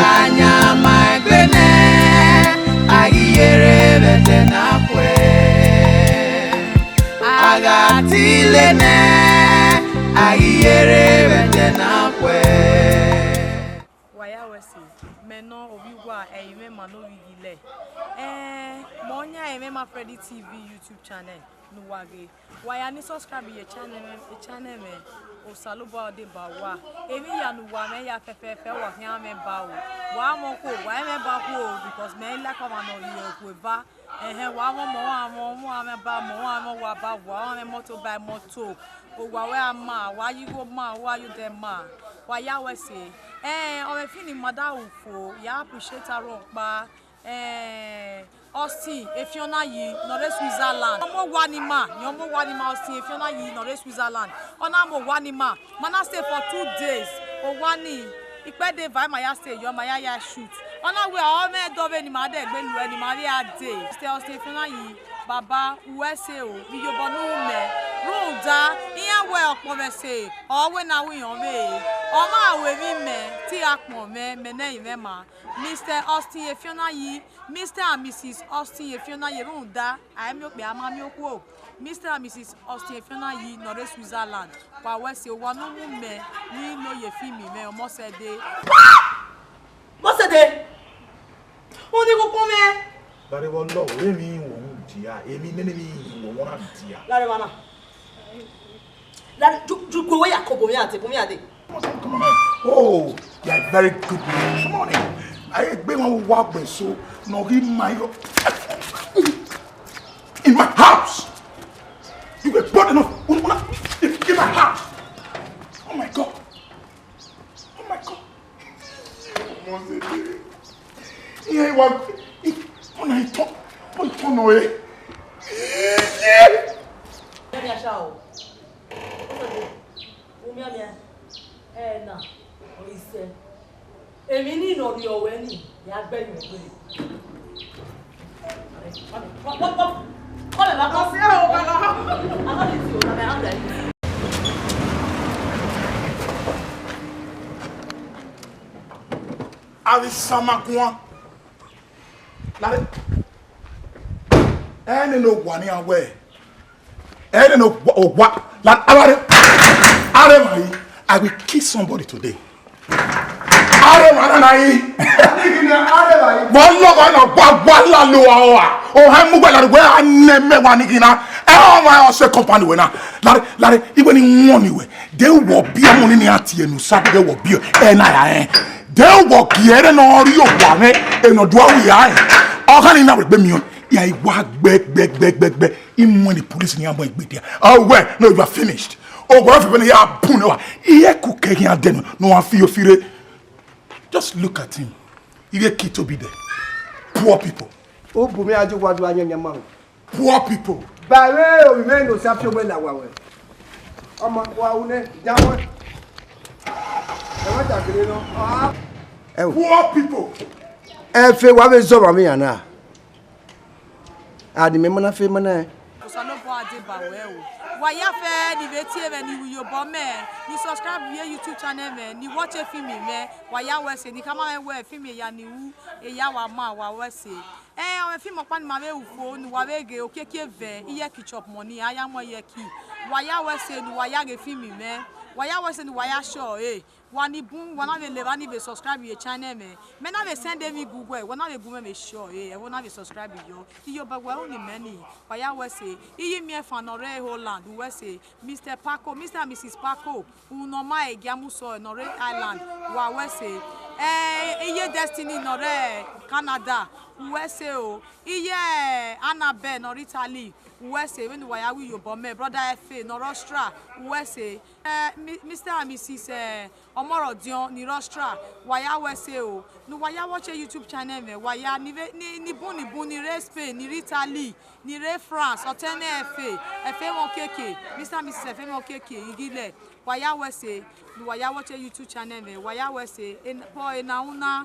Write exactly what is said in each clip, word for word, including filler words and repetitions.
Anyamaegbe nẹ, a ghi yere vbe ẹdẹ na khuẹ. A gha tile nẹ, a ghi yere vbe ẹdẹ na khuẹ. Wa ya wẹ ẹse, mẹ nọ ovbi uwa, ẹrinmwẹ ma ne ovbi igilẹ. Ẹn, mẹ ọ yan Ẹrinmwẹ Ma Freddy T V YouTube channel ne uwa ghe. Wa ya ni subscribe ye channel mwẹ, channel mwẹ, Osanobua ọ deba uwa. Emwi hia ne uwa mwẹ ya fẹfẹfẹ, wa khian mwẹ ba o. Wa mwẹ okhuo, wa i mwẹ ba okhuo, because mẹ i like ọmwa ne ọ rhie okhuo eva. Ẹhẹn, wa mwẹ ọmọ, wa mwẹ ọmọ, wa mwẹ ba, ọmọ, wa mwẹ owa ba, wa mwẹ moto ba moto. Owa wẹ a ma, wa ye igho ma, wa ye odẹ ma. Wa ya wẹ ẹse. Ẹn, ọ mwẹ fi ne ima da ru fo, ya appreciate aro ọkpa. Ẹn, Austin Efionayi ne ọ rre Switzerland. Ọ mu owa ni ma, ọ mu owa ni ma, Austin Efionayi ne ọ rre Switzerland. Ọ na mu owa ni ma, ma na stay for two days. Owa ni, ikpẹdẹ eva ma ya stay yọ, ma ya ya shoot. Ọ na wẹ ọ mwẹ dọvbe ne ima dẹ gbe luẹ ne ima vbe a dee. Mister Austin Efionayi, baba, u ru ẹse o, vbe iyobọ ne u ru mẹ. Rhunmwuda, iran wẹ ọkpọnmwẹ ẹse, ọ wẹ ne a ru iran vbe. Ọ ma ru emwi mẹ, te a kpọnmwẹ, mẹ ne ẹrinmwẹ ma. Mister Austin Efionayi, Mister and Missus Austin Efionayi, rhunmwuda, a i miẹn okpia, a ma miẹn okhuo. Mister and Missus Austin Efionayi ne ọ rre Switzerland, wa wẹ ẹse, owa ne u mu mẹ ni lo ye film mwẹ, ọmọ sẹ dee. Mose de. Oni ko kpọnmwẹ. Gare vbe ọlọ, emwi wọ hu dia, emwi nene ni wọ wọn na dia. Gare vbe ana. Gare, ju, ju, kue wẹ ya kobọ mẹ ade, kobọ mẹ ade. Come on, come on, man. Oh, you are a very good man. Come on in. I egbe wan wa gbe so, no give my in my house. You were bold enough. Una, in, in my house. Oh my God. Oh my God. Mose de. Iye wa, i, ọna itọ, ọ itọ nọ e. Iye. Ẹni aṣa o. Umiamia. Ẹ na, ọ isẹ. Èmi ní ìnà ọ̀rẹ́ ọ̀wẹ́ ni, ìyá gbẹ̀yìn ògbèrè. Kọ́lẹ̀ bá kọ́ sí ẹ̀rọ ọ̀gá lọ. Àwọn ti ti òun náà bẹ̀rẹ̀ àwọn ìdàrí. Arisamakuan. Lare. Ẹni no wa ni awẹ. Ẹni no wa, wa. La, arare. Aremai. I will kill somebody today. Aremai na yi. Mo lọgọ na wa wa la lo wa wa. O ha mu gbe la we a ne me wa ni gina. E o ma o se company we na. Lare, lare. Iwe ni won ni we. De wọ biẹ mu ni ni a tie nu sa de wọ biẹ. E na ya ẹ. De wọ gie ẹre ne ọ rrie owa mwẹ, enọdua ru ya ẹ. Ọ gha ni na wẹ gbe miẹn, ya i wa gbẹ, gbẹ, gbẹ, gbẹ, gbẹ. I mu ẹn ne police ni a mu egbe dia. Ọ wẹ, no, you are finished. Owa fẹfẹ ne ya bun ne wa. Iye ku kẹ khian dẹ nọ, ne wa fi yo fi re. Just look at him. Iye ki to be there. Poor people. O bu mi ajo wa do anyanya ma. Poor people. Ba vbe ovbi mwẹ ne Osa fi owẹ la owa ruẹ. Ọmọ, wa ru nẹ, dan ruẹ. Ẹ ma ta kere nọ. Ah. Ẹ wo. Poor people. Ẹ fe wa vbe zọ ọmwa vbe iran na. A ni mẹ ma na fe ma na. Osanobua deba ruẹ o. Wa ya fẹ ni vbe tie mwẹ ni ru iyobọ mẹ, ni subscribe ye YouTube channel mwẹ, ni watch film mwẹ. Wa ya wẹ ẹse, ni khama mwẹ wẹ film ya ni ru, eya wa ma, wa wẹ ẹse. Ẹn, ọ mwẹ film ọkpa ne ima vbe ru fo, ne uwa vbe ghe okiekie vẹ, iye ki chop money, a ya mu iye ki. Wa ya wẹ ẹse ne uwa ya ghe film mwẹ. Wa ya wẹ ẹse ne uwa ya sure, eh. Wa ni bun, wa na vbe leva ni vbe subscribe ye channel mwẹ. Mẹ na vbe send emwi gu wẹ, wa na vbe gu mwẹ vbe sure, eh, ẹvbo na vbe subscribe yọ. Iyobọ wẹ ru ni mẹ ni, wa ya wẹ ẹse. Iye imiẹnfan ne ọ rre Holland, u wẹ ẹse. Mister Paco, Mister and Missus Paco, unu ne ọ ma e gia mu sẹ ne ọ rre Ireland, wa wẹ ẹse. Eh, iye Destiny ne ọ rre Canada, u wẹ ẹse o. Iye Annabel ne ọ rre Italy, u wẹ ẹse, vbene uwa ya ru iyobọ mẹ, brother Efe ne ọ rre Austria, u wẹ ẹse. Eh, Mi-, Mister and Missus, eh, Ọmọrọdiọn ni rre Austria, wa ya wẹ ẹse o. Ne uwa ya watch YouTube channel mwẹ, wa ya ni vbe, ni, ni bun, ni bun, ni rre Spain, ni rre Italy, ni rre France, ọtẹn mwẹ Efe, Efe mwẹ okiekie, Mister and Missus Efe mwẹ okiekie, igilẹ, wa ya wẹ ẹse, ne uwa ya watch YouTube channel mwẹ, wa ya wẹ ẹse, en-, bọ ena una,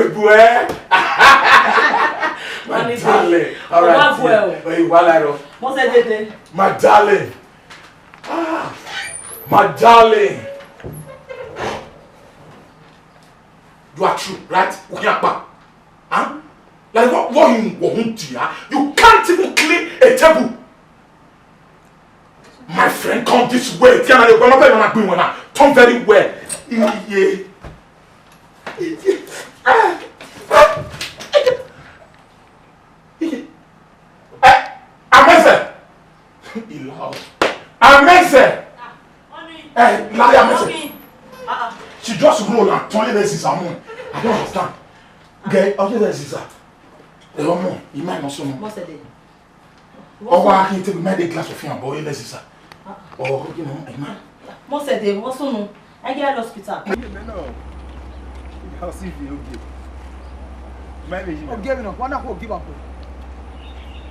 Wait, boy. My darling. All right. Hey, wala ro. Mo se dede. My darling. Ah, my darling. You are true, right? Uhiakpa. Huh? Like what, what you want to, huh? You can't even clean a table. My friend, come this way. Tiana, you gonna pay my bring one. Turn very well. Yeah. Ah. Eh, Amese! He loud. Amese! Eh, Larry Amese! She just roll and turn it as his own. I don't understand. Girl, how did this is that? The woman, you might not know. Mosede. Ọ wa khin te mẹ de glass of yam, but ele sisa. Ọ, you know, ẹ ma. Mosede, wọ sunu. I get hospital. Ẹyẹ mẹ nọ. Hospital oge. Mẹ vbe yi. Oge mi nọ, wa na khuo ogi ba ko.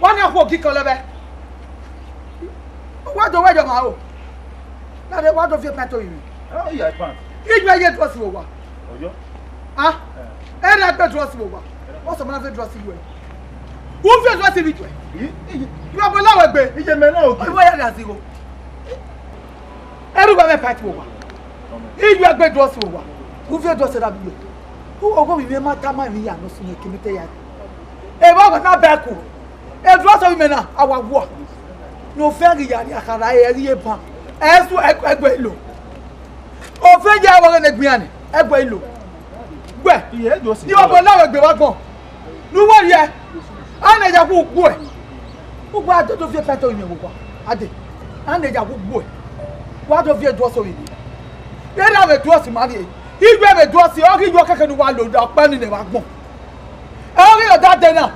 Wa na khuo ogi kọlọ bẹ. Wa do wẹ jọ ma o. Na de wa do viẹ pẹnto ivbi. Oh, yeah, pant. Iyuẹ ye drọsi vbe owa. Oyo. Ah. Eh. Ẹre gbe drọsi vbe owa. What's the man of drọsi iyuẹ? U viẹ drọsi vbe iyuẹ. I, i, Iyuẹ bo la wẹ gbe. Iye mẹ na ogi. Iwẹ ya gha zigho. Ẹre uwa vbe pẹnto vbe owa. Iyuẹ gbe drọsi vbe owa. U viẹ drọsi da bi iyuẹ. U ogho vbe ivbi ma tama emwi ya nọ sunu ekemete ya. Evba wẹ na bẹku. Edrọsi vbe imẹ na, a wa wua. Ne ofẹn ghi ya rhie akhara ẹre ghi ye ban. Ẹsu ẹgbẹ ilo. Ofẹn ya vbe ọghe ne egbe iran ni, ẹgbẹ ilo. Gbẹ. Iye, Edrọsi. Iwẹ ọbọ na wẹ gbe vbe agbọn. Ne uwẹ rhie. A na ya wu gbuẹ. Ugbẹ a do viẹ pẹnto iyuẹ vbe owa. A de. A na ya wu gbuẹ. Wa do viẹ drọsi vbe iyuẹ. Erha vbe drọsi ma rhie. Iyuẹ vbe drọsi, ọ ghi yọ kẹkẹ ne uwa lo da ọkpẹ ni ne vbe agbọn. Ẹ ọ ghi rọ da dẹ na.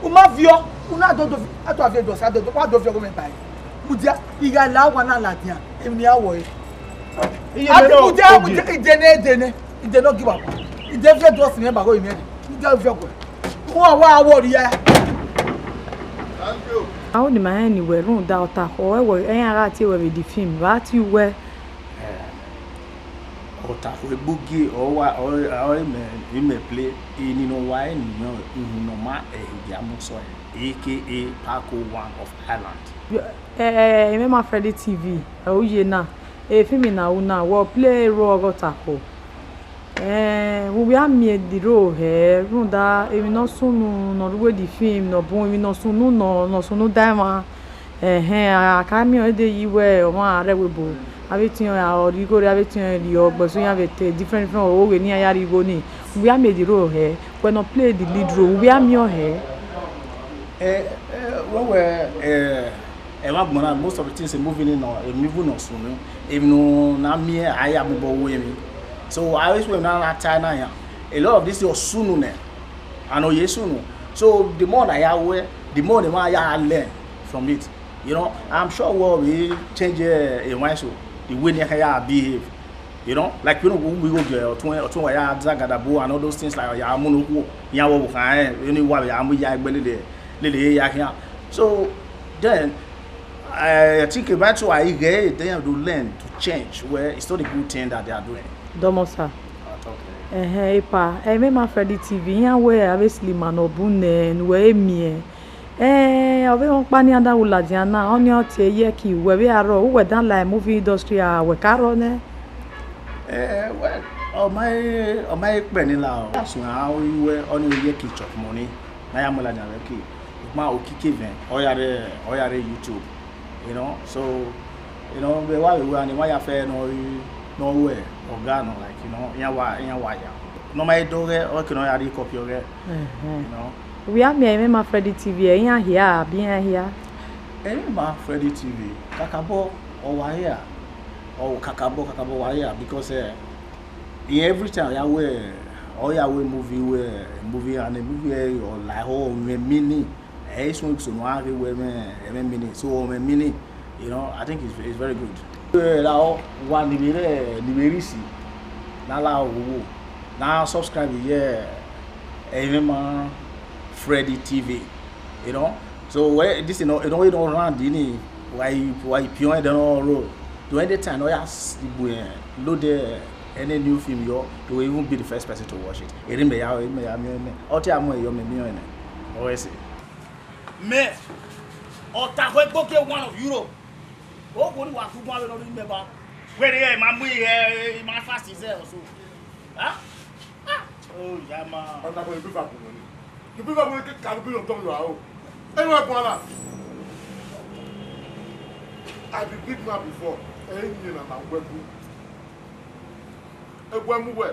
U ma viọ, u na do do, a do viọ drọsi, a do do, wa do viọ ọghe mwẹ ba ẹre. Mudia, I gha la owa na ladian, emwi ne I ya wọre. Iye mẹ na ogi. Mudia, mudia, ide ne, ide ne, ide ne ọ gi wa. Ide viẹ drọsi mwẹ ba gho mwẹ. Ide viọ gbe. Uwa wa wọ rhie. Thank you. A ho ni ma rẹn ni wẹ rhunmwuda ọta khọ, ẹ wẹ, ẹ iran gha tie wẹ vbe the film, vbe a tie uwẹ. Eh, ọta khọ egbe ugie, ọ wa, ọ, ọ, imẹ, imẹ play, eni ne ọ wa eni nọ, uhunmwu ne ọ ma, eh, Ehigiamuson, A K A Paco One of Ireland. Eh, eh, Emema Freddy T V, eh, uye na, eh, film na ru na, wẹ play role ọghe ọta khọ. Eh, vbe uwẹ a miẹn the role hẹ, rhunmwuda emwi ne ọ sunu ne ọ rre uwu the film ne ọ bun, emwi ne ọ sunu nọ, ne ọ sunu da ẹmwẹ. Ẹhẹn, a ka miẹn ọẹn de yi wẹ ọmwa a rre ẹvbo ebo, avbe etiẹn ọnrẹn, ọ rhie igho rre, avbe etiẹn ọnrẹn rhie ọgbẹn, so iran vbe te different different ọre ọghe ne iran ya rhie igho ni. Vbe uwẹ a miẹn the role hẹ, wẹ ne ọ play the lead role, vbe uwẹ a miẹn ọnrẹn hẹ? Eh, eh, wẹ wẹ, eh, Ẹmwẹ agbọn na, most of the things movie ni nọ, movie nọ sunu, emwi ne a miẹn, a ya mobọ ru emwi. So, a always wẹ na na ta na yan. A lot of this ọ sunu nẹ, and ọ ye sunu. So, the more na ya wẹ, the more the man ya learn from it. You know, I'm sure we will change, eh, a wise so the way they can ya behave. You know, like, you know, we go there, or to, or to ya zagadabu and all those things like ya munuku, ya wo kan, eh, any wa ya mu ya gbele le, le le ya here. So then, I think about so I get they have to learn to change where it's not a good thing that they are doing. Domo sir. At all. Ẹhẹn, epa, Emema Freddy T V, iran wẹ avbe Slimane ọ bu nẹ, ne uwẹ miẹn. Eh, ọ vbe rhọkpa ne iran da ru ladian na, ọnii ọ tie Iyẹki, wẹ vbe a rrọọ, uwẹ dan la movie industry a, wẹ ka rrọọ nẹ? Eh, well, ọ ma he, ọ ma he kpẹ ni la o. A suẹn a ru wẹ, ọnii Iyẹki chop money, ne a ya mu ladian vbe Iyẹki. Ukpọn okike vẹn, ọ ya rre, ọ ya rre YouTube, you know, so, you know, vbe wa vbe wẹ ni, wa ya fẹ ne ọ ru, ne ọ ru ọga nọ, like, you know, iran wa, iran wa ya. Ne ọ ma he do ghẹ, ọ ke ne ọ ya rhie copy ọghẹ, you know. Vbe a miẹn Emema Freddy T V, ẹ iran hia, abi iran hia? Emema Freddy T V, kakabọ, ọ wa hia. Ọ kakabọ, kakabọ wa hia, because, eh, in every time, ya wẹ, ọ ya wẹ movie, wẹ movie, and movie, eh, ọ la ẹho, ọ mwẹ meaning. Ẹ i suẹn eso ne a ghe wẹ ẹmwẹ, ẹmwẹ meaning. So, ọ mwẹ meaning, you know, I think it's, it's very good. Eh, la ọ wa ni vbe rẹ, ni vbe rhie isi, na la ọ wo, na subscribe ye Emema Freddy T V, you know. So, wẹ, this, you know, you know, you know, round ini, wa i, wa i piọn ẹdẹ nọ ro. So, anytime, ọ ya s-, bu, eh, load, eh, any new film yọ, you will even be the first person to watch it. Eri mẹ ya, eri mẹ ya miẹn nẹ. Ọ te a mu ẹyọ mẹ miẹn nẹ. Ọ ẹse. Mẹ, ọta khọ egbe ugie one of Europe. Okhuo ni wa gu guan vbe nọ rhie mẹ ba. Wẹ rre, ma mu ihe, ma fast zẹ ọso. Ah? Ah? Oh, ya ma. Ọta khọ egbe va gun nọ ni. Egbe va gun ke ka bi nọ tọn lọ aro. Ẹ wa guan na. I be big man before. Ẹ i yin na ma wẹ gu. Ẹ wẹ mu wẹ.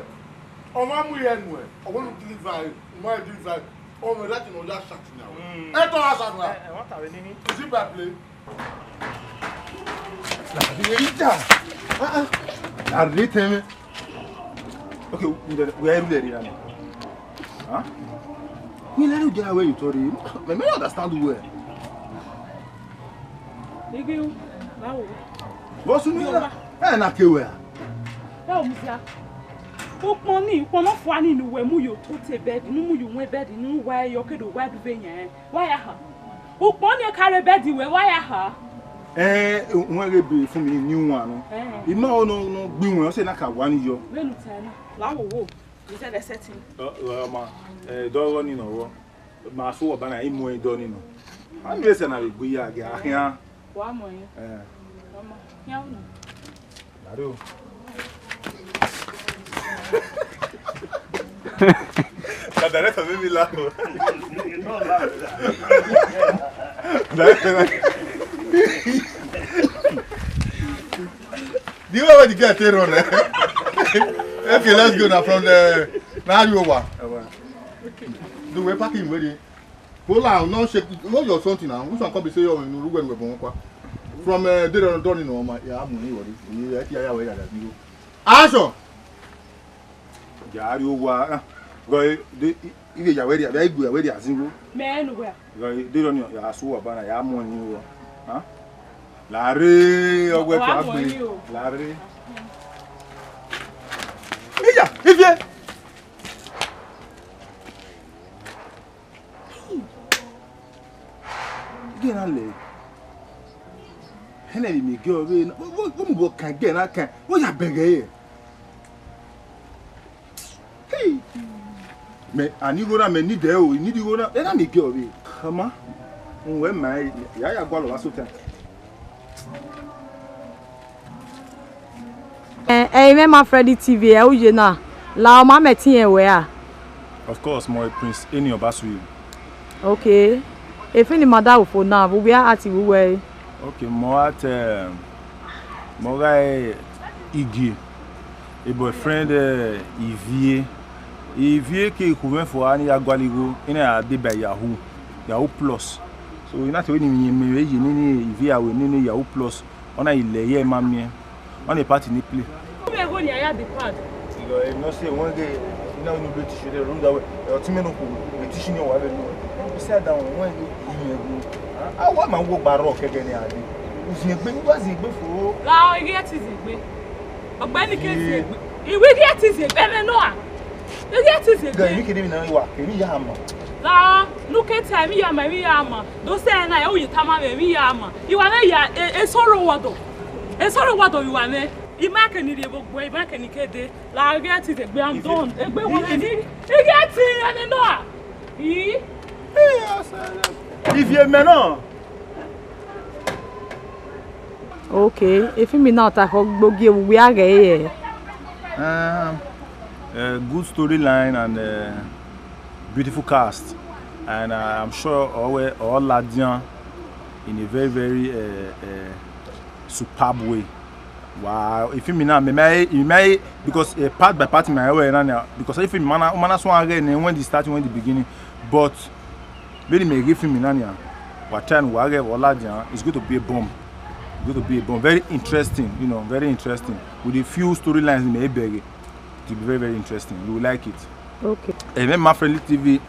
Ọ ma mu ihe nuẹn, ọ wẹ ne u deliver ẹre, u ma deliver ẹre, ọ mwẹ right ne ọ ya shout now. Mm. Ẹ tọ ra shout now. Ẹ, ẹ, wọ́n tàwé níní. Is it by play? Larita. Ah, ah. Larita, man. Okay, we are here now. Huh? We let you get away with all the, me, me understand well. Igi, báwo? What's your name? Ẹ na ke wẹ. Ẹ o, Musa. Ukpọn ni, ukpọn nọ fua ni ne uwẹ mu yo to te bed, ne u mu yo wọn bed, ne u wa yọ ke do wa du vbe yan. Wa ya ha. Ukpọn ni ka rre bed wẹ, wa ya ha. Ẹn, wẹ ghe ebe fun mi ni wan nọ. Ẹn. I ma nọ, nọ gbe iwẹn, ọ sẹ na ka wa ni yọ. Vbene u ta na, la wo wo, mi zẹdẹ sẹtin. Ọ, ọ, ma, ẹ, dọ rọ ni nọ rọ. Ma sẹ uwẹ ọba na, I mu ẹn dọ ni nọ. A miẹn sẹ na vbe gbe ya, gẹ a khian. Wa mọ ẹn. Ẹ. Wa mọ, khian unu. Lare o. The director made me laugh. Director, the way wey the girl take run, eh? Okay, let's go now from the, now you over. The way parking ready. Hold on, no shake, hold your something now. Which one come be say you no look well, well, kwa. From, uh, there on, down in Oma, yeah, I'm money worry. Yeah, yeah, yeah, yeah, yeah. Action! Ya ri owa, ah, gọ, de, iye ya wẹ ria, ya igu ya wẹ ria zingo. Mẹ nu wẹ. Gọ, de rọ ni ya su wa bana, ya mu ni wo. Ha? Lare, ọgwẹ wa tu mu agbe. Ni o. Lare. Iya, ivie. Gẹ na lẹ. Hẹnẹ vbe miẹn gẹ ọvbe na, wo, wo, wo mu vbọ kan gẹ na kan, wo ya bẹghe ẹre. Hey! Mẹ, ani igho na, mẹ need ẹre o, I need igho na, ẹ na miẹn gẹ ọvbe. Ọma, n wẹ ma, ya ya gualọ vbe aso tan. Ẹ, ẹ i mwẹ ma Freddy T V, ẹ u ye na, la ọ ma mẹ ẹtin ẹnrẹn wẹ ra? Of course, mẹ ọre Prince Eni Ọbasui. Ok, efin ne ima da ru fo na, vbe uwẹ a ti ru wẹ re? Ok, mẹ ọ gha te, mẹ ọ gha re Igie, a boyfriend, eh, Ivie. Ivie ke khu mwẹ fo a ni ya gualọ igho, ena a deba Yahoo, Yahoo Plus. So, I na te wẹ ne I miẹn mẹ vbe ye nene Ivie a wẹ nene Yahoo Plus. Ọ na i lẹ ye ma miẹn. Ọ na party ni play. Ọ vbe ẹghẹ ne a ya depart. Ìlọ ẹ nọ sẹ wọn ghe iná inú ló ti ṣe rẹ ló ń dáwẹ. Ẹ ọtí mẹ́nu kò lè ti ṣí ní ọwọ́ abẹ lọ. Ó sì àdá wọn wọn ghe ìyẹn ẹgbẹ. Àwọn àmà wo gba rọ kẹgẹ ni àdé. Òsì ẹgbẹ wá sí ẹgbẹ fòó. La ìwé ẹ ti zì gbé. Ọ̀gbẹ́ni kejì ẹgbẹ. Ìwé ẹ ti zì gbé mẹ náà. Ìwé ẹ ti zì gbé. Gẹ èmi kéde mi náà wà, èmi yà á mọ̀. La nuketa èmi yà á mọ̀, èmi yà á mọ̀. Do sẹ ẹ na ẹ uye tama vbe èmi yà á mọ̀. Ìwà mẹ ya e sọrọ wọdọ. E sọrọ wọdọ ìwà mẹ. I ma kẹ ni rhie vbe ogbue, I ma kẹ ni ke dee. La ghe ẹtin egbe, I'm done. Egbe wọlẹ ni. I ghe ẹtin ẹnẹ nọ a. Ii. Ivie mẹ nọ. Ok, efimi na ọta khọ gbogie vbe uwẹ a ghẹ re. Um, a good storyline and, uh, beautiful cast, and, uh, I'm sure ọ wẹ ọ ladian in a very, very, uh, uh, superb way. Wow, efimi na, me, me, me, because, uh, part by part, my way na, because efimi man, man, so I get when the starting, when the beginning, but when me get efimi na, wa try and wa get all that, it's going to be a bomb. It's going to be a bomb. Very interesting, you know, very interesting. With a few storylines in the bag, it will be very, very interesting. You will like it. Okay. And then my friendly T V,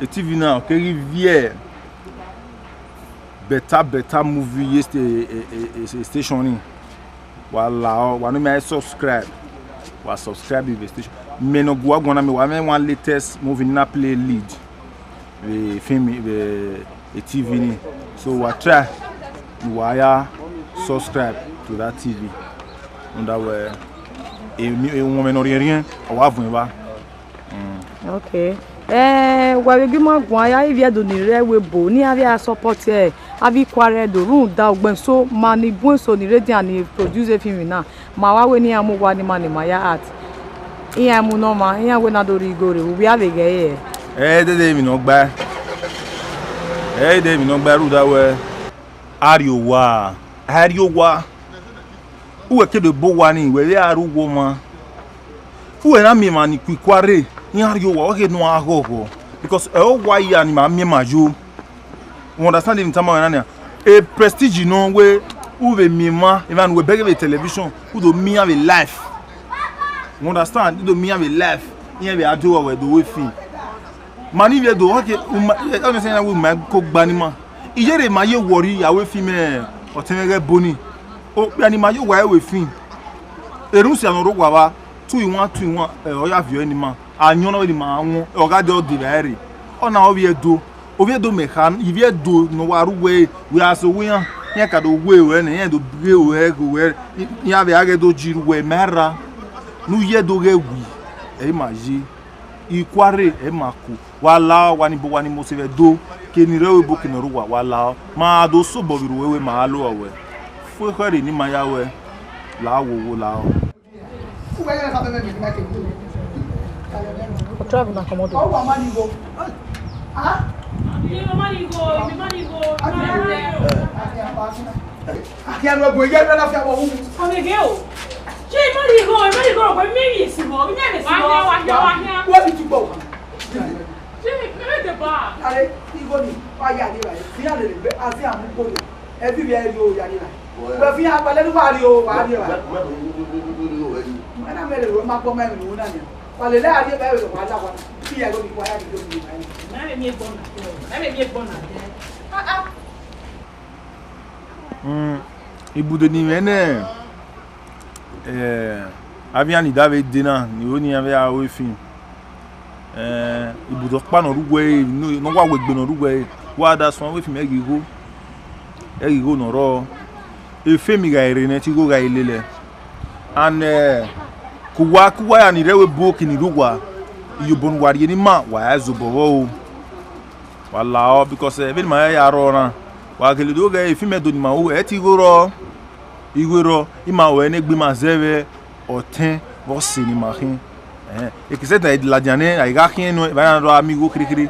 a T V now, can you hear better, better movie yesterday, a, a, a, a station in. Wa la ọ, wa ne mẹ subscribe. Wa subscribe to the station. Mẹ ne ọ gu agbọn na, mẹ wa mẹ one latest movie na play lead vbe film, vbe a T V ni. So wa try, wa ya subscribe to that T V. Rhunmwuda wẹ, emwi, emwi ne ọ rhiẹnrhiẹn, ọ wa vuọn evba. Mm. Okay. Eh, wa vbe gie ima guan ya ivbi Ẹdo ni rre ẹvbo ebo, ne iran vbe a support, eh, avbe ikuare Ẹdo, rhunmwuda ugbẹn eso, ma ni bun eso ni rre edian ni produce efimi na, ma wa wẹ ne iran mu owa ni ma ne ima ya act. Iran mu ne ọmwa, iran wẹ na do rhie igho rre, uwẹ a vbe ghẹ re. Ẹ i dede emwi ne ọ gbae. Ẹ i dede emwi ne ọ gbae rhunmwuda wẹ, a rrie owa, a rrie owa. Uwẹ ke do ebo owa ni, wẹ vbe a rre uwu ọmwa. Uwẹ na miẹn emwa ni ku ikuare, iran rrie owa, ọ ghe ne a ghọghọ. Because ẹ owa hia ni ma miẹn ma yo. You understand emwi tama wẹ na nia? A prestige nọ wẹ u vbe miẹn emwa, emwa ne uwẹ bẹghe vbe television, u do miẹn iran vbe life. You understand? U do miẹn iran vbe life. Iran vbe a do wẹ do wẹ film. Ma ni vbe do, okay, uma, ọ nẹ sẹ iran wẹ uma ko gba ni ma. Iyẹrẹ ma ye wọrri ya wẹ film, eh, ọtẹn mwẹ ghẹ bo ni. Okpia ni ma ye owa ẹre wẹ film. Erhunmwuda ne ọ rre owa vba, two in one, two in one, eh, ọ ya viọ ẹre ni ma. Ayọn na vbe ni ma wọn, ọ gha de ọ de vbe ẹre. Ọ na ọ vbiẹ do. Ovbi Ẹdo mẹ kha, ivbi Ẹdo ne ọ wa ru wẹ, wẹ a sẹ owa iran, iran ka do we ruẹ nẹ, iran do ghe ruẹ, ghe ruẹ, iran vbe a ghẹ do ji ru wẹ, ma ra, ne u ye do ghẹ wi, ẹ i ma ye, ikuare ẹ i ma ku, wa lao, wa ni bo, wa ni mose vbe Ẹdo, ke ni rre ẹvbo ke ne ọ rre uwa, wa lao, ma do sobọ vbe ru wẹ, ma a lo ruẹ, fuẹkhẹ rre ne ima ya ruẹ, lao wowo lao. Otra vez me acomodo. Akhian nuẹ bu iye rẹ na fi awọ wu. Amege o. Ṣé ìmọ̀lì ìgò, ìmọ̀lì ìgò ọ̀pẹ mi yìí sì mọ́, mi yẹn lè sì mọ́. Wá híá, wá híá, wá híá. Wọ́n ti túbọ̀ wà. Ṣé ìmọ̀lì ìgò bá? Are, ìgò ni, wá yà ní ìlàyé, fi hàn lè lè gbé, a sì àmú gbòòrò. Ẹ fi ìwé ẹ̀rí o yà ní ìlàyé. Wọ́n fi hàn pẹ̀lẹ́ ní wàá rí o, wàá rí o. Wọ́n náà mẹ́rin ló máa gbọ́ mẹ́rin lòun náà ni. Wà lè lẹ́yà rí ẹ bẹ́ẹ̀ wà á dà wà. Fi ìyá ìgò ni wáyà ní ìgò ni. Mẹ́rin mi gbọ́ nà, mẹ́rin mi gbọ́ nà. Ah, ah. Mm, ibude ni mwẹ nẹ, eh, avbe iran ni da vbe de na, ni ho ne iran vbe a ru efin. Eh, ibude ọkpa ne ọ rre uwu ẹre, ne ọ wa wegbe ne ọ rre uwu ẹre, wa da suẹn ru efin, ẹ ghi gho, ẹ ghi gho ne ọ rrọọ. Efin gha rre nẹ, te igho gha lele. And, eh, ke uwa, ke uwa ya ni rre ẹvbo ebo ke ni rre uwa, iyobọ ne uwa rhie ne ima, wa ra zobọ vbọ o. Wa lao, because, eh, vbene ima ya rrọọ na, wa gele do ghẹ efin mẹ do ne ima ru, ẹ i te igho rrọọ, igho rrọọ, ima ruẹ ne egbe ima zẹ vbe ọtẹn vbe ọse ne ima khin. Ẹhẹn, ekese da ladian nẹ, a i gha khian nọ, evba na do a miẹn igho kherhe kherhe.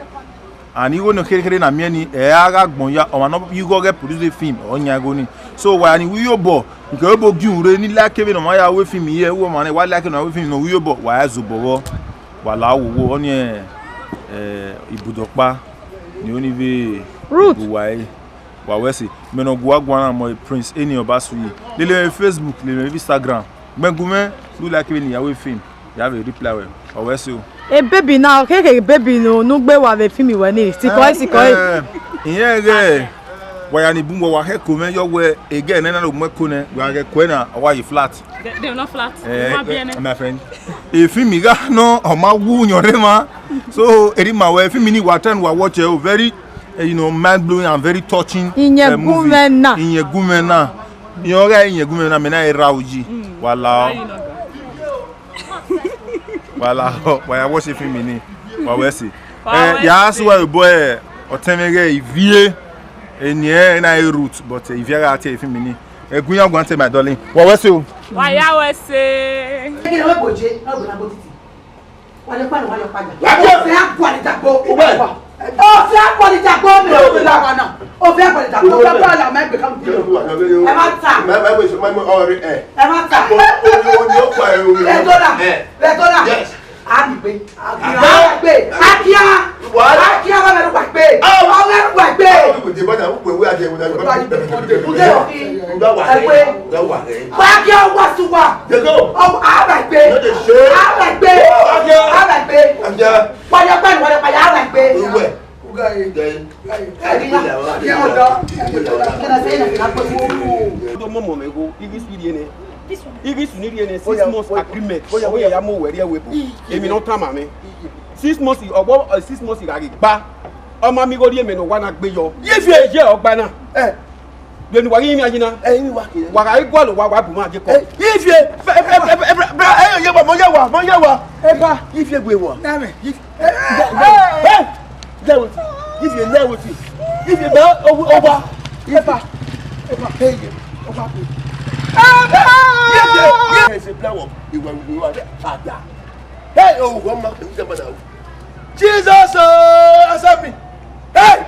And igho ne kherhe kherhe na miẹn ni, ẹ a gha gbọn ya, ọmwa ne ọ ya igho ghẹ produce film, ọ yan igho ni. So, wa ya ni ru iyobọ, nke ebo gi ure ni like vbene ọmwa ya ru film ye, ru ọmwa ne wa like ne ọ ru film ne ọ ru iyobọ, wa ra zobọ vbọ, wa la wowo, ọni, eh, ibude ọkpa ni oni vbe Ruth. Ibu wa re. Wa wẹ ẹse, mẹ ne ọ gu a guan na mọ Prince Eni Ọbasuyi. Lele mwẹ Facebook, lele mwẹ Instagram. Mẹ gu mwẹ, do like vbene I ya ru film, ya vbe reply wẹ. Wa wẹ ẹse o. E baby na, khekhe baby ne ugbe wa vbe film wẹ ni, sikọe, sikọe. Eh, eh, irẹn ghẹ, wa ya ni bun wẹ, wa khẹ ko mwẹ yọ wẹ, egẹ nẹ na ro mwẹ ko nẹ, wa ghẹ kuẹ na, ọ wa ye flat. They, they are not flat. Eh, my friend. E film gha nọ, ọ ma wu yọn rre ma. So, eri ma wẹ, film ni wa try ne wa watch ẹ o, very, eh, you know, mind blowing and very touching, eh, movie. Iyẹn gu mwẹ na. Iyẹn gu mwẹ na. Iyẹn ọghe iyẹn gu mwẹ na, mẹ na ra uyi. Wa la ọ. Wa la ọ, wa ya watch film ni. Wa wẹ ẹse. Eh, ya su wa boy, ọtẹn mwẹ ghẹ ivie. Eni ẹ na e Ruth, but, eh, ivie gha tie film ni. Ẹgun ya guan te, my darling. Wa wẹ ẹse o. Wa ya wẹ ẹse. Ẹgẹ wẹ boje, ọ gbẹna bo titi. Wa yọ kpa, wa yọ kpa ya. Wa yọ. Ọfẹ agualidagbo. Uwẹ. Ọfẹ agualidagbo mi ò fi la wa na. Ọfẹ agualidagbo. Uwẹ. Ọfẹ agualidagbo, mẹ gbẹ kan bi. Ẹ má ta. Mẹ, mẹ, mẹ, mẹ, mẹ, ọrẹ, ẹ. Ẹ má ta. O, o, o, o, o, o, ẹ. Ẹ dọ́là. Ẹ. Ẹ dọ́là. Yes. A ni gbe. Akia. A gbe. Akia. What? Akia, wa mẹ lu wa gbe. Oh. Wa mẹ lu wa gbe. How people dey bother? Who we are there? Who are you? Who dey? Who dey? Who dey? Who dey? Who dey? Wa gbe. Wa gbe, wa su wa. Dey go. Oh, a wa gbe. No dey shame. A wa gbe. Wa gbe. A wa gbe. Wa gbe. Wa ya pa, wa ya pa, a wa gbe. Uwe. Uga e. Then. Ẹ di na. Ye mo do. Can I say anything? I put it. Do mo mo me go. Ighi su rie nẹ. Ighi su ni rie nẹ. Six months agreement. Oya, oya, ya mo wẹ rie we bo. Emi no tama mẹ. Six months, ọgbọ, eh, six months gha ghi gba. Ọ ma mi gho rhie mẹ ne ọ wa na gbe yọ. Ye fi e ye ọgba na. Eh. Vbene uwa ghi rinmwian yi na, ẹ, rinmwian wa kere. Wa gha gualọ, wa, wa bu mwẹ je kọ. Ẹ, ifi e, ẹ, ẹ, ye wa, mọ ye wa, mọ ye wa. Eba. Ifi e gbe wa. Na me. Ifi e, ẹ, ẹ, ẹ, ẹ, ifi e, ẹ, ifi e, ẹ, owa. Eba. Eba. Ẹ, ye, owa. Eba. Ifi e, ye. Ẹ, se plan wo. Iwa, iwa, fada. Hey, oh, come on, come on now. Jesus, oh, answer me. Hey!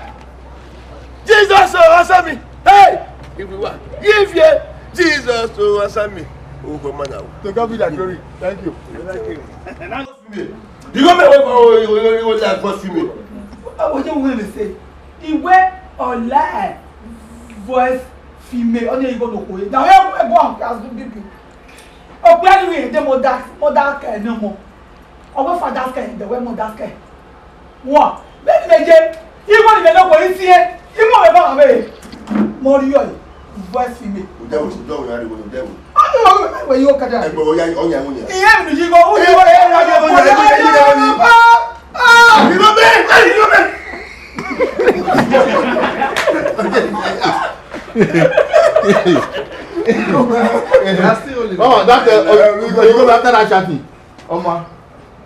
Jesus, oh, answer me. Hey! Everyone, if you, Jesus, oh, answer me. Oh, come on now. To God be the glory. Thank you. Thank you. You go make way for, oh, you, you, you, you, like, for me. What you want to say? Iwe ọla voice female, ọ ni igho no kue. Na wẹ ẹbọ as do bibi. Okpia ni we de mother, mother care no more. Ọ wẹ father's care, de wẹ mother's care. Wa, be ni me je, igho ni me no kue isi e, igho me ba me. Mo ri yo, voice female. Ude wo, ude wo, ya ri wo, ude wo. Ọ ni wo me we yo kada. Ẹgbẹ wo ya, ọ ya wo ya. Iye mi ji go, u ji go, e ya wo. You know me? Hey, you know me? Mama, that's uh, uh, you go after that chatting. Oma,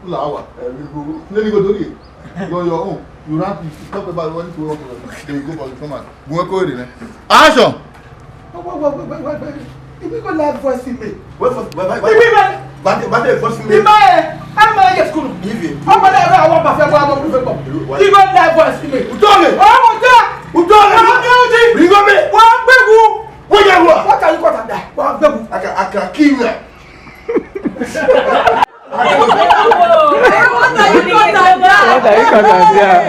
la wa. Let me go do it. Go your own. You run, you talk about what you want to do. You go for the command. Go and call it. Action! Wait, wait, wait, wait, wait, wait. If we go live voice email. Wait for, wait, wait, wait. If we go Bade, bade, voice email. Ibe, ama ye school. Ive. Ọmọ náà rẹ àwọn bàfẹ́ wa ọmọ kúrú fẹ́ pọ̀. Why? Ibe live voice email. Utọrẹ. Ọmọ ta. Utọrẹ. Ọmọ mi ò di. Bring me. Wọ́n gbẹ̀gù. Wọ́n yà wá. What are you called that? Wọ́n gbẹ̀gù. I can, I can kill you now. What are you called that? What are you called that?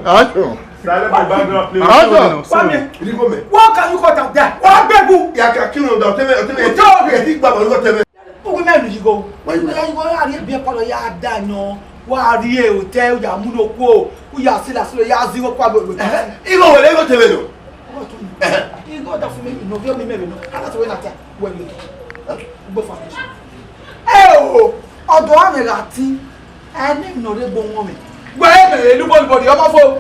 Action. Silent the background, please. Action. Wá mi. Bring me. What can you call that? Wọ́n gbẹ̀gù. I can kill you now. Tell me, tell me. Utọrẹ. Ẹ ti gbà bọ̀ lọ́wọ́ tell me. Uwu mẹ mi yigo. Why you? Ya yigo, a ri ebi ẹkọ lọ ya da yan. Wa ri e hotel, u ya mu no kuo, u ya sila sila, ya zigho kua gbe. Igho wẹ, igho tebe nọ. Igho da fun mi, no, vi mi mẹ vbe nọ. Ana to we na ta, wẹ mi. Ugbo foundation. Ẹ o, ọdọ a mẹ gha tin. Ẹ ne nọ re gbo wọn mẹ. Wẹ ẹ mẹ lu bọdi bọdi, ọmọ fo.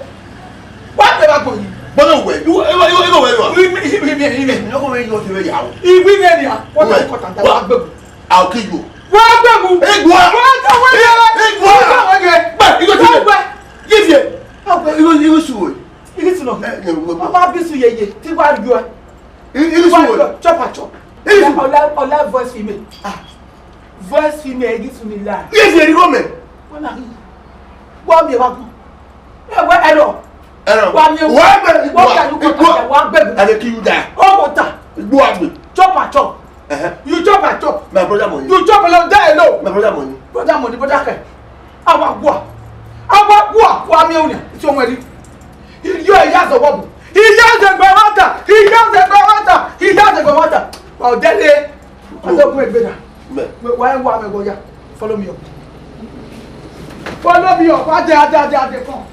Wa pẹ ba gbọ yi. Bọ́lá wẹ̀, ìwọ, ìwọ, ìwọ, ìwọ wẹ̀ wá. Imi, imi, imi, imi. Ìwọ wẹ̀ yọ ti wẹ̀ yà wọ. Ìwé mi ẹ ni a, wọ́n ta Wẹ̀. Kọ́ta, Wá. Wá gbẹ̀gù. I'll kill you. Wọ́n gbẹ̀gù. Ẹ gbọ́. Wọ́n tẹ wọ́n yẹ. Ẹ gbọ́. Wọ́n tẹ wọ́n yẹ. Gbà, ìwọ ti Wọ́n wẹ̀. Gbẹ. Yìí fi ẹ. Ọgbẹ. Ìwọ, ìwọ sùn wẹ̀. Ìdí sùn náà. Ẹ, ẹ, wọ́n gbọ́. Ọmọ abisu yeye, tí wàá yọ ẹ. Ì-, ìdí sùn wẹ̀. Chop and chop. Ìdí sùn. Ọlá, ọlá voice female. Ah. Voice female, ìdí sùn mi la. Yìí fi ẹ ní rọ́mẹ̀. Wọ́n náà. Wọ́n mi wá kú. Ẹ wẹ́ ẹ̀rọ. Ẹ̀rọ. Wá mi o. Wá gbẹ. Wọ́n kà lukọ̀ tà, wá gbẹ̀gù. I dey kill you die. Ọmọ ta. Igbó àgbè. Chop and chop. Ẹ̀hẹ́. You chop and chop. My brother money. You chop alone, die alone. My brother money. Brother money, brother kẹ. Awa gua. Awa gua, wa mi o ni. Ti o wẹri. Iyo iya zọ wọ bu. Iya zẹ gbẹ wata. Iya zẹ gbẹ wata. Iya zẹ gbẹ wata. Wa o dele. Ọdọ gun egbe na. Mẹ. Wa wa mẹ go ya. Follow me up. Follow me up. Ade, ade, ade, ade, come.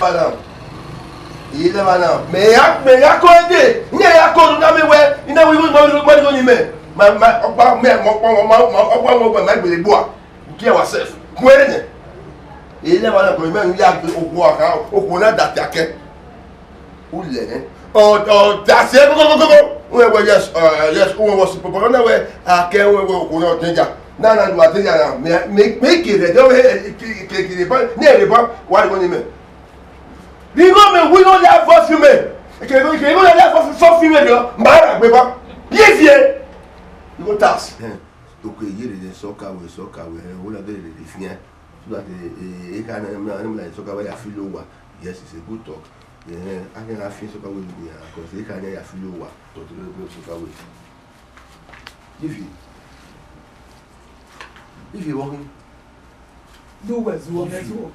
Madam, iyi lẹ madam, mẹ ya, mẹ ya ko ede, ne ya ko na me wẹ, ina wi mo mo mo ni mẹ. Ma ma ọkpa mẹ mo kpọ mo ma ọkpa mo gbẹ ma gbele gbua. Kill ourselves. Kuẹrẹ nẹ. Iyi lẹ madam, ko mẹ ya okhuo aka, okhuo na da ti akẹ. Ulẹ nẹ. Ọ, ọ, da se gogogogo. Uwẹ wẹ yes, uh, yes, uwẹ wọ si popo na wẹ akẹ uwẹ wẹ okhuo na danger. Na na lu danger na. Me me me kere de we ke ke ke ba, ne re ba, wa ni mẹ. Righo mẹ, we no like voice female. Ke ke ke no like voice female yo. Ma ra gbe ba. Ye vie. You go tax. Eh, okay, ye de soccer we, soccer we. Eh, wo la de de fian. So that eh, eh, e ka na na na soccer we ya feel over. Yes, it's a good talk. Eh, I can have feel soccer we, because e ka na ya feel over. But you don't soccer we. If you, if you walking, Do wẹ zuọ, mẹ zuọ.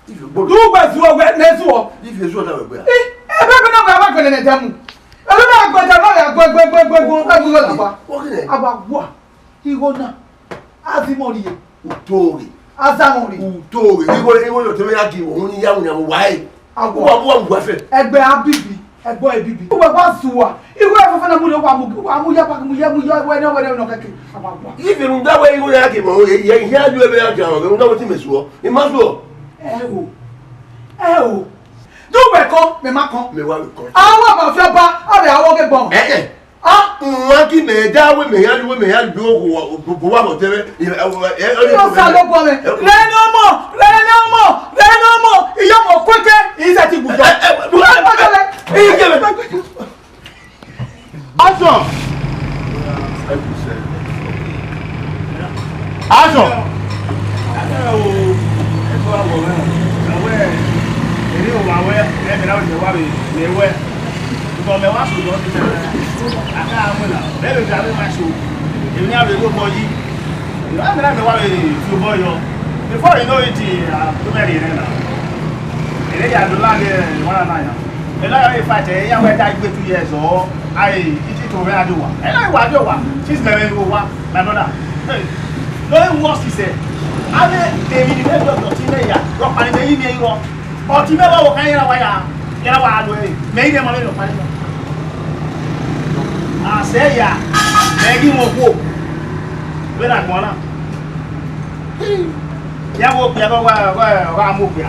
If you go, Do wẹ zuọ, wẹ mẹ zuọ. If you zuọ, that way. Eh, eh, bẹbẹ na wẹ wa gbẹlẹ nẹ dẹmu. Ẹlú náà gbẹdẹ náà yà gbẹgbẹgbẹgbẹgbẹ. Walking there. Àwa wà. Igho na. Azimọ rhie. Utore. Azamọ rhie. Utore. Igho igho yo tebe ya gi ohun ni ya wuna wa e. Awa. Wa wa wa fe. Ẹgbẹ abibi, ẹgbọ ebibi. Uwa wa zuwa. Igho ẹfẹfẹ na mu ne wa mu, wa mu ya pa mu ya mu ya wẹ ne wẹ ne nọ kẹkẹ. Awa wa. Ife rhunmwuda wẹ igho ya ke mọ, ye, ye, ihe a ju ebe ya ke mọ, rhunmwuda wẹ ti mẹ suọ. I ma suọ. Ẹ o. Ẹ o. Do wẹ kọ, mẹ ma kọ. Mẹ wa wẹ kọ. Awa ma fi ọba, a vbe awọ ghe gbọn. Ẹ ẹ. Ah, nwa ki mẹ da wẹ mẹ ya, wẹ mẹ ya do owa bọ tẹmwẹ. Ẹ, ẹ, ẹ, ẹ, Ọsa lọ bọ mẹ. Rẹ ne ọmọ, rẹ ne ọmọ, rẹ ne ọmọ. Iye ọmọ kuẹkẹ, iye ti gbùdọ. Ẹ, ẹ, ẹ, ẹ, ẹ, ẹ, ẹ, ẹ, ẹ, ẹ, ẹ, ẹ, Action! Action! Before you know it, uh, too many, uh, ene ya do la de, eh, one another. Ena ya fight, eh, ya wẹ ta igbe two years or, ai, iti to wẹ a do wa. Ena wa do wa. Since me wẹ wa, my brother. Hey. No, it was, he said. Ane, David, me do do ti me ya. Ro pa ni me yi me ro. But me wa wo kan ya wa ya. Ya wa do e. Me ide mo me ro pa ni. A se ya. Me gi mo ko. Wẹ na gbọn na. Ya wo okpia, wa, wa, wa mu okpia.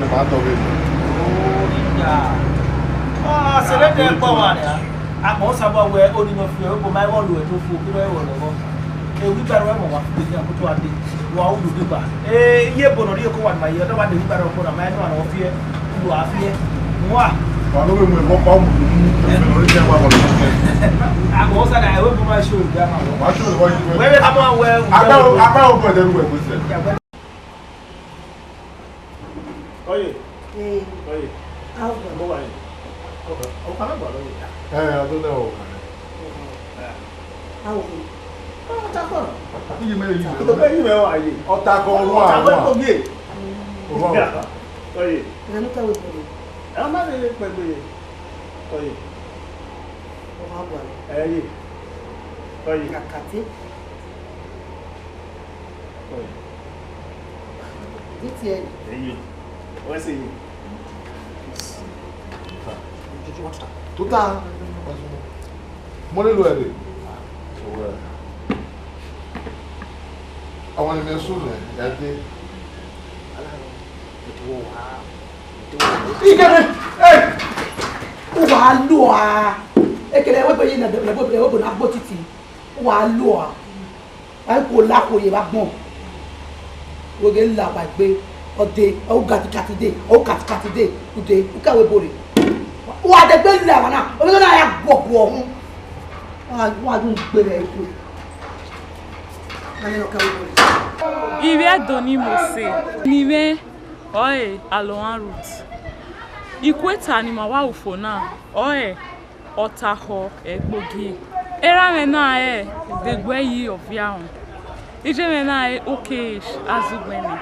ne ma dọghe. Oya. Ah, sẹrẹ dẹ kpọ wa nia. Akpọ Osanobua wẹ oni nọ fi ẹvbo ma i vbọ lo ẹto fo, kí lọ ẹvbo lọghọ. Ewu igbaro ẹmwẹ wa fi gbe akoto ade. Wa u lu degba. Eh, iye ebo nọ rhie ko wa ma ye, ọdọ wa de igbaro ọkpọ na ma ẹnu anọ fi ẹ. U lu a fi ẹ. Wa. Wa no we mu ẹvbo kpa mu. Ẹfẹ nọ rhie wa bọ. Akpọ Osanobua, ẹvbo ma show ya ma. Wa show wa. Wẹ vbe ka ma wẹ. Aba, aba o bọ de wẹ ko se. Oye. Ee. Oye. Awọ. Mo wa ye. Ọkọ, ọkọ na gba lọ ye. Ẹ, a do nẹ o. Awọ. Ọ ta kọ. Iye mẹ ye. Iye mẹ wa ye. Ọ ta kọ wa. Ọ ta kọ ye. Oye. Ẹ nu ka we pẹgbe. Ẹ ma de pẹgbe ye. Oye. Ọ ma gba lọ. Ẹ ye. Oye. Kakate. Oye. Ẹ ye. Wẹ se ye. Tota. Mo le lo ẹre. Àwọn ènìyàn sùn rẹ̀ ẹ dé. Ikẹrẹ, ẹ, uwa lua. Ekele ẹwẹgbe yi na ẹwẹgbe na gbo titi. Uwa lua. Ẹ kò la kò ye vba gbọn. Wege la wa egbe. Ọde, ọ katikati de, ọ katikati de, ude, u ka wẹ bore. Wa de gbe la wa na, ọ na ya guọguọ hun. Wa wa dun gbe rẹ ku. Ivbi Ẹdo ni Mose, ne imẹ ọre Alohan Ruth. Ikueta ne ima wa ru fo na, ọre Ọtakhọ Ẹgbogie. Erha mwẹ na re Degbuẹyi Ọviahọn. Iye mwẹ na re Okesh Azugbẹnẹ.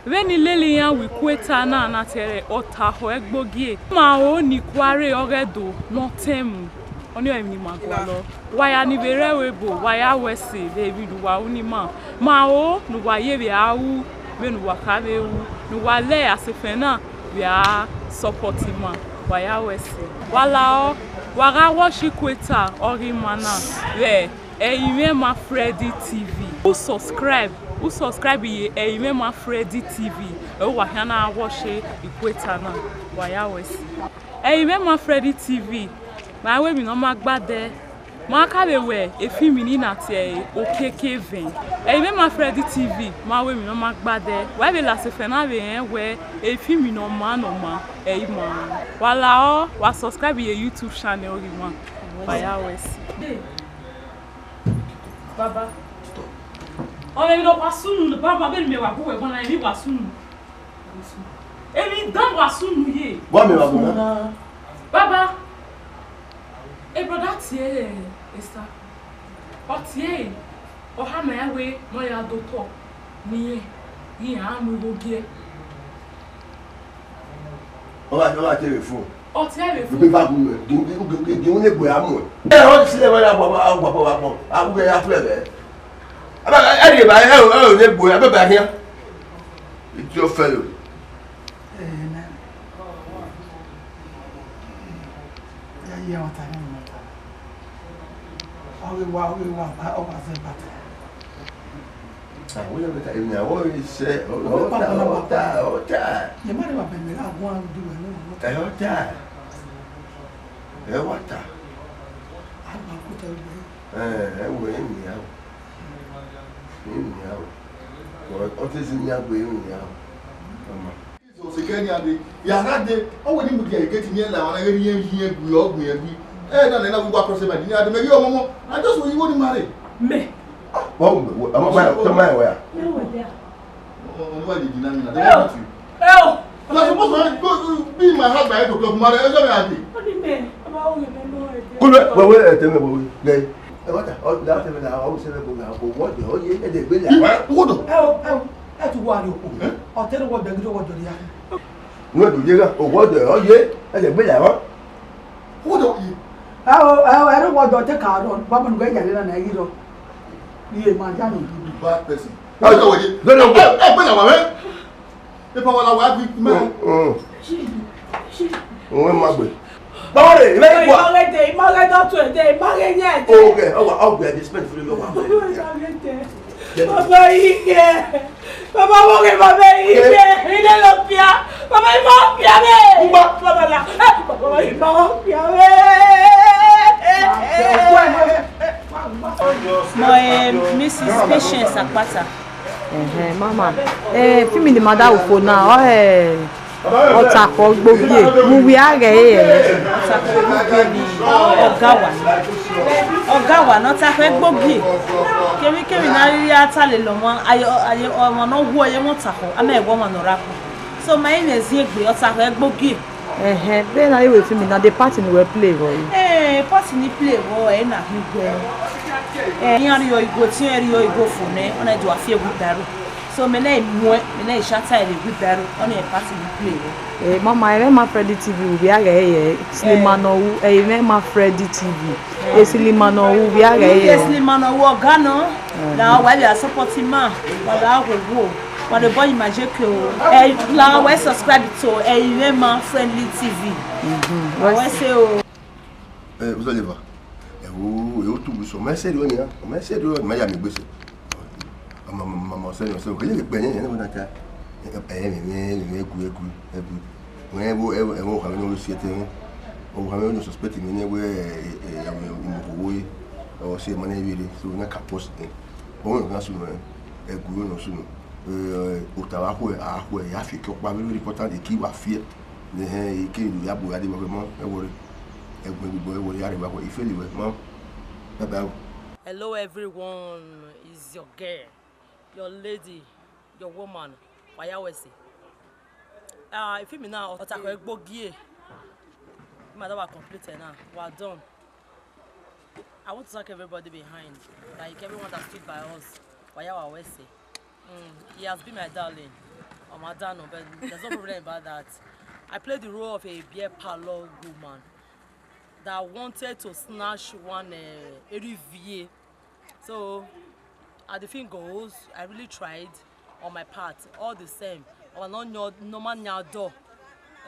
Vbene I lele iran ru ikueta na na tiẹre Ọtakhọ Ẹgbogie, ma ho ne ikua rre ọghe Ẹdo ne ọ tẹn mu, ọnii ọre emwi ne ima gualọ. Wa ya ni vbe rre ẹvbo ebo, wa ya ru ẹse vbe emwi ne uwa ru ne ima. Ma ho ne uwa ye vbe a ru vbene uwa kha vbe ru, ne uwa lẹ asefẹn na vbe a support ima, wa ya ru ẹse. Wa lahọ, wa gha watch ikueta ọghe ima na vbe Ẹrinmwẹma Freddy T V. U subscribe, u subscribe ye Ẹrinmwẹma Freddy T V, ẹ wa khian na watch ikueta na, wa ya ru ẹse. Ẹrinmwẹma Freddy T V, ma wẹ emwi ne ọ ma gba dẹ, ma ka vbe wẹ efimi ni na tie okiekie vẹn. Ẹrinmwẹma Freddy T V, ma wẹ emwi ne ọ ma gba dẹ, wa vbe la asefẹn na vbe rẹn wẹ efimi ne ọ ma ne ọ ma, ẹ i ma. Wa lahọ, wa subscribe ye YouTube channel ọghe ima, wa ya ru ẹse. Baba. Ọmọ emwi ne ọ wa sunu, baba, vbene imẹ wa bu wẹ ẹbọ na, emwi wa sunu. Emwi dan wa sunu ye. Wa mẹ wa bu na. Baba, e brother tie, eh, Esther. Ọ tie, ọ khama iran wẹ ne ọ ya do otọ ne irẹn, iran mu igho gie. Ọ gha, ọ gha tie vbe fo. Ọ tie vbe fo. Ebe ba gu mẹ, gi, gi, gi, gi, gi, ne gbe a mu. Ẹ, ọ si lẹ wẹ ya bọ, bọ, bọ, bọ, bọ. A gu ya fẹ vẹ. Aba, ẹ, ẹ, ẹ, ẹ, ne gbe, ẹ, bẹ ba hian. Idiot fellow. Ẹ, nẹ. Ya ye ọta ne ọta. Ọ ghi wa, ọ ghi wa, ọ wa zẹ bata. Àwọn yẹn bẹta, èmi àwọn iṣẹ́ ọ̀tá, ọ̀tá, ọ̀tá. Yẹn má lè wà bẹ̀rẹ̀ rà wọ́n arúgbó ẹ̀ náà. Ẹ ọ̀tá. Ẹ wà ta. Àgbà kò tẹ gbẹ. Ẹ, ẹ wọ èmi yà wọ. Èmi yà wọ. Ọ tẹ sí ní agbo èmi yà wọ. Ọmọ. Jesus Kẹ nian dee, ya gha dee, ọ wẹ ne I mudia egeti ne I la emwa na ghe ne irẹn gui, ọ gui irẹn gui. Ẹ na nẹ na wa cross my, nian dee, mẹ ghi ọmọmọ, I just want you to marry. Mẹ. Wẹ, wẹ, wẹ, ọmọ gba, tọ ma wẹ a? Mẹ wẹ dia. Ọmọ wa dey deny me na, they want you. Ẹ o. You are supposed to go, go be in my house by eight o'clock, marry, ẹ jọ mẹ a dee. Ọ ni mẹ, ọba o ghe mẹ nọ ẹdẹ. Kúlẹ̀, wẹ, wẹ, ẹ tẹ mẹ, wẹ, wẹ, gẹ. Ẹ wá ta, ọ, da tẹ mẹ na, ọ sẹ mẹ bo na, ọ wọ dẹ, ọ ye, ẹ dẹ gbele. Ẹ, wọ dọ. Ẹ o, ẹ o, ẹ tu wa ri okhuo. Ẹ? Ọ te ne wọ dẹ gidi, wọ dọ ria. Wẹ do ye gha, ọ wọ dẹ, ọ ye, ẹ dẹ gbele wa. Who do you? Ẹ o, ẹ o, ẹre wọ dọ te ka rọ, baba nu gẹ yare na na ghi rọ. Iye ma ya no. You bad person. Ẹ o, wẹ ye. No, no, no. Ẹ, ẹ, gbele wa, ẹ. Ẹ pa wa la wa bi ma. Mm, mm. Òun ẹ ma gbe. Báwo rè, ẹ bẹ Ima wà. Ghe de, ima ghe dọ tuẹ de, ima ghe yẹn de. O ghe, ọ wa, ọ gbe, ẹ di spend fún mi, ọ wa. Ima ghe de. Baba yìí kẹ. Baba wọ́n kẹ baba yìí kẹ. Ilé ló pia. Baba yìí máa pia bẹ́ẹ̀. Baba la. Baba yìí máa pia bẹ́ẹ̀. Mọ, eh, missus Patience Akpata. Ẹhẹn, mama. Eh, fimi ne ima da ru fo na, ọ, eh, Ọtakọ Igbogie, mu wia ghẹ ẹre. Ọtakọ Igbogie ni ọga wa. Ọga wa ne Ọtakọ Igbogie. Kevbikevbi ne a rhirhi a ta lele ọmwa, aye, aye, ọmwa ne ọ wu ẹre ye mwẹ Ọtakọ, a ma wẹ ọmwa ne ọ rre akpọ. So, ma i mwẹ ziengbe, Ọtakọ Igbogie. Ẹhẹn, vbene a rhie fimi na, the party ne uwẹ play vbọ re? Eh, party ne I play vbọ, ẹ na ghi wẹ. Eh, iran rhie igho, te iran rhie igho fo nẹ, ọ na do a fi wheelbarrow. So, mẹ na i muẹn, mẹ na i shata ẹre wheelbarrow, ọnii party ne I play vbọ. Eh, mama, ẹmwẹ ma Freddy T V, u vbe a ghẹ ye, cinema nọ ru, eh, ẹmwẹ ma Freddy T V. Eh, cinema nọ ru, u vbe a ghẹ ye. Yes, cinema nọ ru, ọga nọ. Na wa vbe a support ima, wa vbe a wo wo. Wa de boy ima je ke o. Eh, la wa subscribe to, eh, Irema Friendly T V. Mhm. Wa se o. Eh, Uzọleva. Ẹ wo, ẹ wo tu wi sọ, mẹ se ro nia, mẹ se ro, mẹ ya mi gbese. Ọmọ, ọmọ, ọmọ, ọmọ, sẹ, sẹ, kele gbe yẹn, yẹn, na ta. Ẹ, ẹ, ẹ, ẹ, gu, ẹ gu, ẹ gu. Wẹ, ẹ wo, ẹ wo, ẹ wo, ọkhan mwẹ ne ọ si ẹtẹ mwẹ. Ọkhan mwẹ ne ọ suspect mwẹ ne wẹ, ẹ, ẹ, ẹ, ẹ, ẹ, ẹ, ẹ, ọ si ẹmọ ne vbe rre, so, na ka post, ẹ. Ọ wẹ, ọ na sunu, ẹ, ẹ gu, ọ na sunu. Ẹ, ota wa khuẹ, a khuẹ, ya fi ẹki ọkpa, very important, ẹki wa fi ẹ. Nẹhẹn, ẹki ya bu ya de, ma, ma, ẹ wọrẹ. Ẹ gu, ẹ gu, ẹ wọrẹ, ya rre, wa khuẹ, I feel wẹ, ma. Bye bye. Hello everyone, it's your girl, your lady, your woman, Wayawese. Ah, if you mean now, Ọtakọ Igbogie. My daughter complete now. Well done. I want to thank everybody behind, like everyone that stood by us. Wayawese. Mm, he has been my darling. Oh, my darling, but there's no problem about that. I played the role of a beer parlor woman that wanted to snatch one, uh, Erivie. So, as the thing goes, I really tried on my part. All the same, I was not nyo-, normal nyado.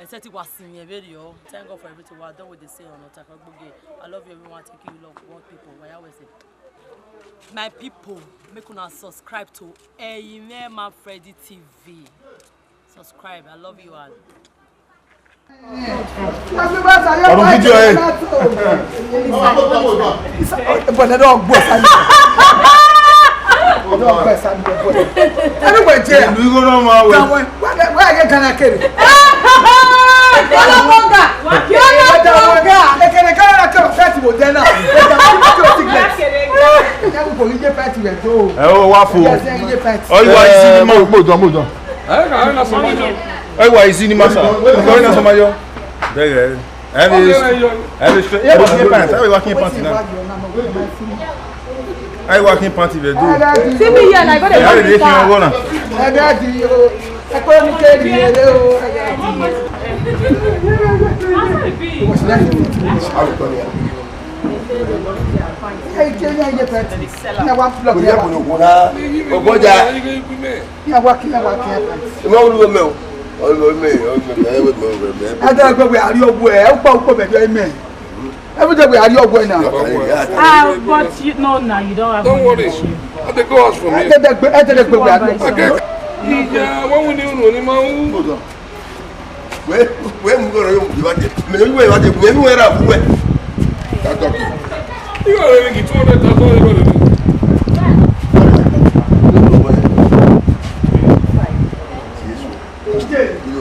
Except it was in a video. Thank God for everything. We are done with the sale on Ọtakọ Igbogie. I love you, everyone. Thank you, love, world people. Wayawese. My people, make una subscribe to Eyimema Freddy T V. Subscribe. I love you all. Ọdún fídíò ẹ. Bọ̀dẹ̀ náà gbọ́ sáré. Gbọ́ sáré bọ̀dẹ̀. Ẹni wẹ̀ jẹ́. Ìlú igbó náà máa wẹ̀. Wọ́n yẹ gánà kéré. Yọ́nà mọ́gà. Yọ́nà mọ́gà. Ekele gánà kéré fẹ́ẹ̀tì wò dẹ́ náà. Ẹja kò ní yé fẹ́ẹ̀tì rẹ̀ tó. Ẹ o wá fo. Ẹja sẹ́yìn yé fẹ́ẹ̀tì. Ọ yíwa ìsinmi mọ́. Mo jọ, mo jọ. Ẹ wá ìsinmi mọ́ sà. Ẹ wá ìsinmi mọ́ sà. Ẹ wá kí n pant, ẹ wá kí n pant náà. Ẹ wá kí n pant ibẹ̀ dùn. See me here, like, what a Ẹ lè fi ọwọ́ náà. Ẹ bẹ́ẹ̀ di o. Ẹ pé mú kéèdì yẹn lé o. Ẹ jẹ́ ní ayé pẹ́ẹ́tì. Ní àwa block Kò yẹ yẹn. Kò ní òkú náà. Ògbọ́jà. Ní àwa kí, ní àwa kí ẹ pẹ́ẹ́tì. Ìmọ̀ olúwo mẹ́ o. Olúwo mẹ́, olúwo mẹ́, olúwo mẹ́. Ẹ dẹ́ gbogbo àrí ọgbọ ẹ̀, ẹ pọ̀ pọ̀ bẹ̀jọ ẹ mẹ́. Every day we are your boy now. Ah, but you, no, now you don't have Don't money worry. With you. I dey go house from here. Ẹ dẹ́ gbé, ẹ dẹ́ gbé we are your boy. Okay. Ìyá wọn wù ní òun ní máa ń. Hold on. Wẹ́ẹ́, wẹ́ẹ́ mú kọ́ra yóò wá dé. Mẹ̀lẹ́ wíwẹ̀ wá dé. Wẹ́ẹ́ mú ẹ̀rọ àbúwẹ̀. That's okay. You already get two hundred thousand. Jésù. Jésù.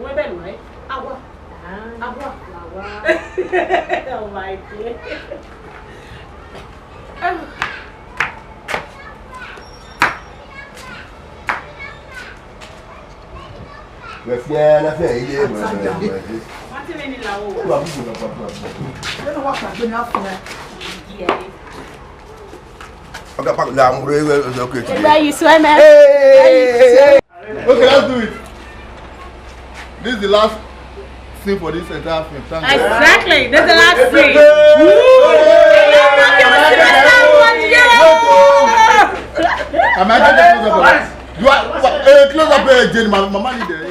Uwẹ bẹghe nuẹn? Awa. Awa. Awa. Oh my dear. Wẹ fiẹ, na fiẹ, iye, wẹ, wẹ, wẹ. Wá tẹ̀lé mi là o. Ó wà fún ìgbà pàtó àti. Ṣé ló wà pàgbé ní àfọ̀rẹ́? Ọ̀gá pàgbé là ń múre, wẹ, wẹ, okay, today. Where you swim, eh? Hey, hey, hey, hey, hey. Okay, let's do it. This is the last scene for this entire film. Thank you. Exactly. This is the last scene. Woo! Am I getting close up? Do I, what, eh, close up, eh, Jane, my, my man is there.